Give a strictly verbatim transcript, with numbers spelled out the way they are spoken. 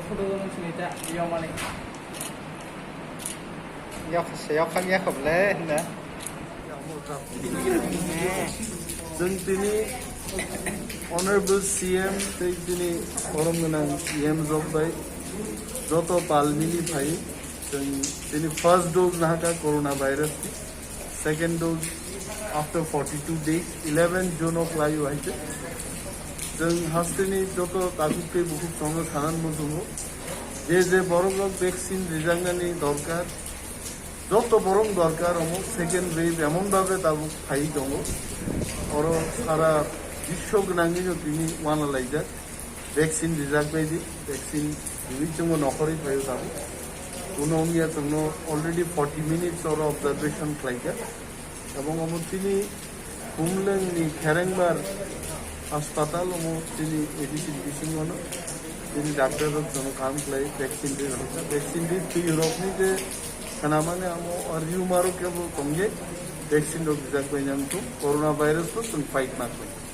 Photo nung sini ta, iya mani. Yok se, yok kang yak le na. Jeng tini Honorable C M tei tini korom gwnang E M Job bai joto pal mili phai. Jeng tini first dose nahaka corona virus ni. Second dose after forty-two days, eleven June o khlai o hai se. Jeng hasteni joto takhuk tei bukhuk tongo sanan muchungo. Je je borok rok vaccine rijaknani dorkar, joto borok dorkar omo second wave emon bhabe tabuk phai tongo. Oro sara biswo gwnangni no tini wana laijak. Vaccine rijak bai di, vaccine riwi chwngbo nokhorwi phaio tabuk. Uno wngya chwngno already forty minutes oro observation khlaijak. Ebong omo chini Khumlwng ni Kherengbar hospital omo chini A D C bisingo no chini doctor rok chwngno kaham khlai vaccine ri rwkha. Vaccine ri twi rokni je khnamani amo rumor o kebo tongye vaccine rok rijak bai nang thung corona virus no chwng fight ma khlai.